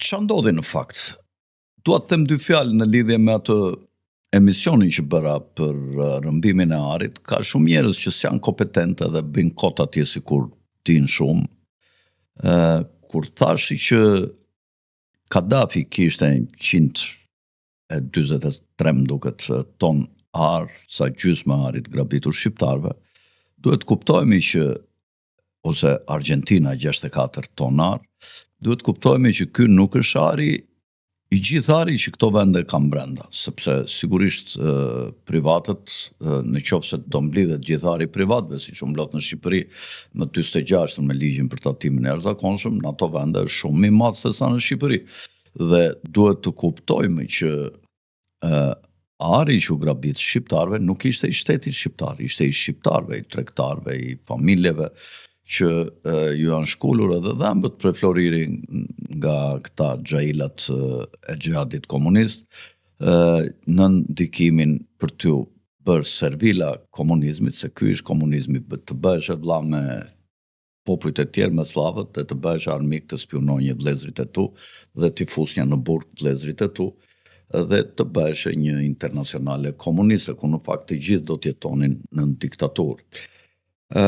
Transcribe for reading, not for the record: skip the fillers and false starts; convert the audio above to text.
Ça ndodhi në fakt? Dua të them dy fjalë në lidhje me atë emisionin që bëra për rrëmbimin e arit. Ka shumë njerëz që s'janë kompetentë dhe bëjnë kot atje sikur dinë shumë. Ë kur thashë që Kadafi kishte 143 më duket ton ar, sa gjysma e arit grabitur shqiptarëve, duhet të kuptojmë që ose Argentina 64 ton ar, duhet të kuptojmë që ky nuk është ari i gjithë ari që këto vende kanë brenda, sepse sigurisht privatët, në qoftë se do mblidhet gjithë ari privatëve, siç u mblodh në Shqipëri më 46 me ligjin për tatimin e jashtëzakonshëm, në ato vende është shumë më i madh se sa në Shqipëri. Dhe duhet të kuptojmë që ari që u grabit shqiptarëve nuk ishte i shtetit shqiptar, ishte i shqiptarëve, i tregtarëve, i familjeve që e, ju janë shkulur edhe dhëmbët prej floriri nga këta xhahilat e xhihadit komunist, nën ndikimin për t'u bërë servila komunizmit, se ky është komunizmi, të bëhesh e vlla me popujt e tjerë me sllavët dhe të bëhesh armik të spiunonje vëllezërit e tu dhe t'i fusnja në burg vëllezërit e tu dhe të bëheshe një internacionale komuniste, ku në fakt të gjithë do të jetonin në diktaturë. Ë